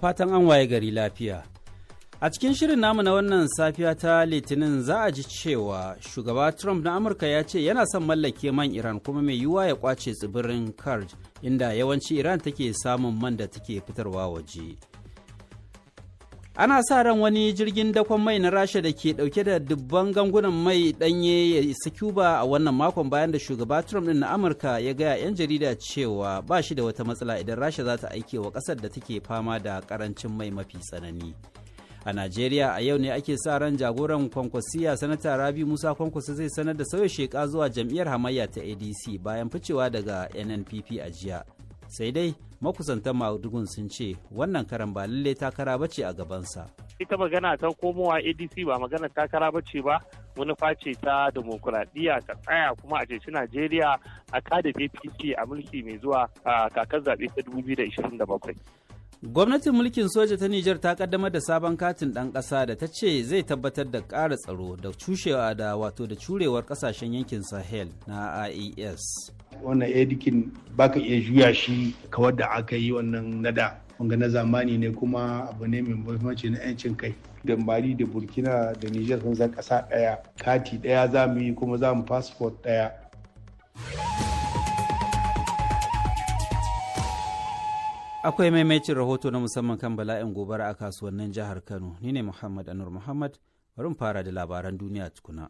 Fatan an waye gari lafiya. A cikin shirin namu na wannan safiya ta Litinin, za a ji cewa shugaba Trump na Amurka ya ce yana son mallake man Iran, kuma mai yiwuwa ya kwace tsibirin Kharg, inda yawanci Iran take samun man da take fitarwa waje. Ana sa ran wani jirgin dakon mai na Rasha da ke dauke da dubban gangunan mai danye ya isa Cuba a wannan makon, bayan da shugaba Trump din na Amurka ya gaya 'yan jarida cewa ba shi da wata matsala idan Rasha za ta aike wa kasar da take fama da karancin mai mafi tsanani. A Najeriya, a yau ne ake sa ran jagoran Kwankwasiya, Sanata Rabiu Musa Kwankwaso, zai sanar da sauya sheka zuwa jam'iyyar hamayya ta ADC bayan ficewa daga NNPP a jiya. Sai dai makusantan madugun sun ce wannan karan ba lalle takara bace a gabansa. Ita magana ta komowa ADC ba magana takara bace ba, manufa ce ta demokuraɗiyya, ka tsaya kuma a ceci Najeriya, a kada APC a mulki mai zuwa a kakar zaɓe ta 2027. Gwamnatin mulkin soja ta Nijar ta kaddamar da sabon katin ɗan ƙasa da ta ce zai tabbatar da ƙara tsaro da cushewa da wato da curewar ƙasashen yankin Sahel na IAS. Wannan edikin baka iya juya shi kawar da aka yi wannan nada. Wanga na zamani ne, kuma abu ne mai muhimmanci na 'yancin kai. Da Mali da Burkina da Nijar sun zan ƙasa ɗaya. Kati ɗaya za mu yi, kuma za mu passport ɗaya. Akwai maimacin rahoto na musamman kan bala'in gobara a kasuwannin jihar Kano. Ni ne Muhammad Anur Muhammad, bari mu fara da labaran duniya tukuna.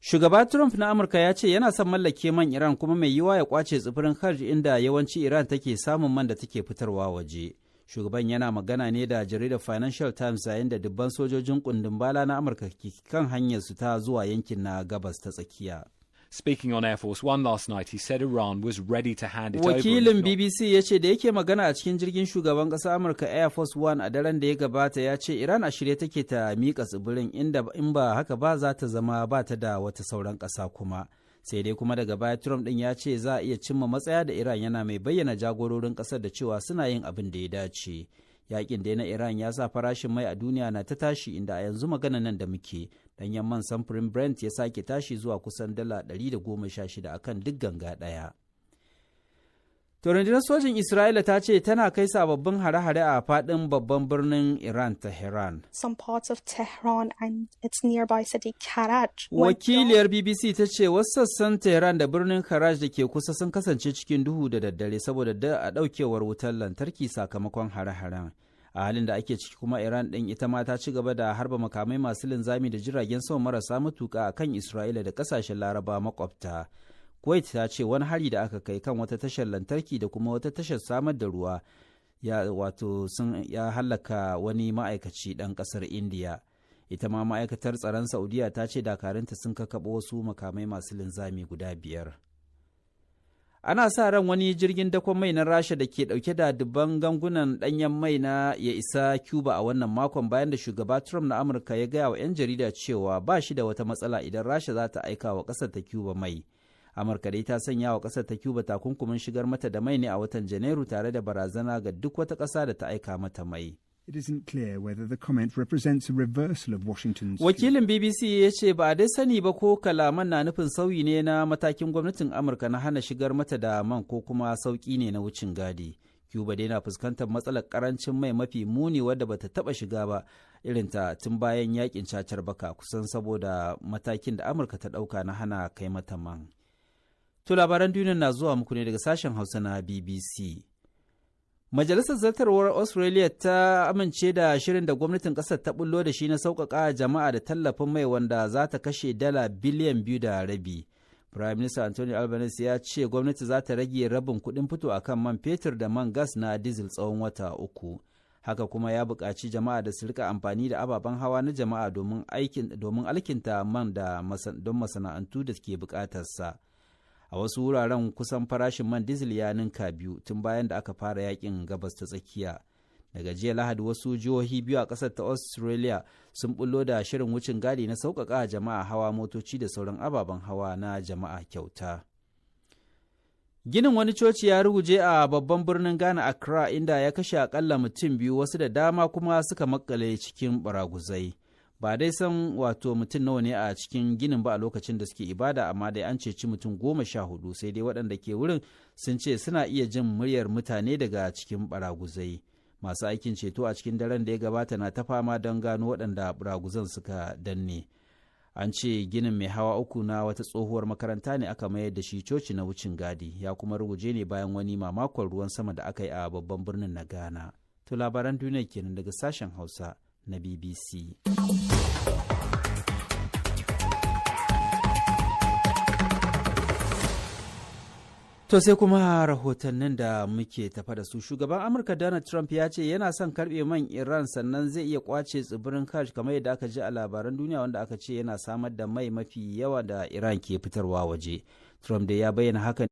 Shugaba Trump na Amurka ya ce yana son mallake man Iran, kuma mai yiwuwa ya kwace tsibirin Kharg, inda yawanci Iran take samun man da take fitarwa waje. Shugaban yana magana ne da jaridar Financial Times yayin da dubban sojojin kundin bala na Amurka ke kan hanyar su ta zuwa yankin na Gabas ta Tsakiya. Speaking on Air Force One last night, he said Iran was ready to hand it over. Wakilin BBC ya ce da yake magana a cikin jirgin shugaban ƙasar Amurka Air Force One a daren da ya gabata, ya ce Iran a shirye take ta miƙa tsibirin, inda in ba haka ba za ta zama ba ta da wata sauran ƙasa kuma. Sai dai kuma daga baya Trump ɗin ya ce za a iya cimma matsaya da Iran, yana mai bayyana jagororin ƙasar da cewa suna yin abin da ya dace. Yakin da na Iran ya sa farashin mai a duniya na ta tashi, inda a yanzu magana nan da muke, danyen man samfurin Brent ya sake tashi zuwa kusan dala 116 akan duk ganga ɗaya. To, rundunar sojin Isra'ila ta ce tana kai sababbin hare-hare a faɗin babban birnin Iran, Tehran. Some parts of Tehran and its nearby city Karaj. Wakiliyar BBC ta ce wasu sassan Tehran da birnin Karaj da ke kusa sun kasance cikin duhu da daddare saboda da a ɗaukewar wutar lantarki sakamakon hare-haren. A halin da ake ciki kuma, Iran ɗin ita ma ta ci gaba da harba makamai masu linzami da jiragen sama marasa matuƙa a kan Isra'ila da ƙasashen Laraba makwabta. Kuwait ta ce wani hari da aka kai kan wata tashar lantarki da kuma wata tashar samar da ruwa ya wato sun ya hallaka wani ma'aikaci ɗan ƙasar Indiya. Ita ma ma'aikatar tsaron Saudiya ta ce dakarunta sun kakaɓo wasu makamai masu linzami guda biyar. Ana sa ran wani jirgin dakon mai na Rasha da ke dauke da dubban gangunan danyen mai na ya isa Cuba a wannan makon, bayan da shugaba Trump na Amurka ya gaya wa 'yan jarida cewa ba shi da wata matsala idan Rasha za ta aika wa ƙasar ta Cuba mai. Amurka dai ta sanya wa ƙasar ta Cuba takunkumin shigar mata da mai ne a watan Janairu, tare da barazana ga duk wata ƙasa da ta aika mata mai. It isn't clear whether the comment represents a reversal of Washington's. Wakilin BBC ya ce ba a dai sani ba ko kalaman na nufin sauyi ne na matakin gwamnatin Amurka na hana shigar mata da man, ko kuma sauki ne na wucin gadi. Cuba dai na fuskantar matsalar karancin mai mafi muni wadda bata taba shiga ba irinta tun bayan yakin cacar baka kusan, saboda matakin da Amurka ta dauka na hana kai mata man. To, labaran duniya na zuwa muku ne daga sashen Hausa na BBC. Majalisar Zartarwar Australia ta amince da shirin da gwamnatin kasar ta bullo da shi na sauƙaƙa jama'a da tallafin mai, wanda za ta kashe dala biliyan 2.5. Prime Minister Anthony Albanese ya ce gwamnati za ta rage rabin kuɗin fito a kan man fetur da man gas na diesel tsawon wata 3. Haka kuma ya buƙaci jama'a da su rika amfani da ababen hawa na jama'a domin alkinta man da don masana'antu da ke buƙatarsa. A wasu wuraren kusan farashin man diesel ya ninka biyu tun bayan da aka fara yakin Gabas ta Tsakiya. Daga jiya Lahadi, wasu jihohi biyu a ƙasar ta Australia sun bullo da shirin wucin gadi na sauƙaƙa jama'a hawa motoci da sauran ababen hawa na jama'a kyauta. Ginin wani coci ya ruguje a babban birnin Ghana, Accra, inda ya kashe akalla mutum biyu, wasu da dama kuma suka makale cikin baraguzai. Ba dai san wato mutum nawa ne a cikin ginin ba a lokacin da suke ibada, amma dai an ceci mutum 14. Sai dai waɗanda ke wurin sun ce suna iya jin muryar mutane daga cikin baraguzai. Masu aikin ceto a cikin daren da ya gabata na ta fama don gano waɗanda buraguzan suka danne. An ce ginin mai hawa uku na wata tsohuwar makaranta ne aka mayar da shi coci na wucin gadi, ya kuma ruguje ne bayan wani mamakon ruwan sama da aka yi a babban birnin na Ghana. To labaran duniya kenan daga sashen Hausa na BBC. To sai kuma rahotannin da muke tafa da su. Shugaban Amurka Donald Trump ya ce yana son karbe man Iran, sannan zai iya kwace tsibirin Kash, kamar yadda aka ji a labaran duniya, wanda aka ce yana samar da mai mafi yawa da Iran ke fitarwa waje. Trump da ya bayyana hakan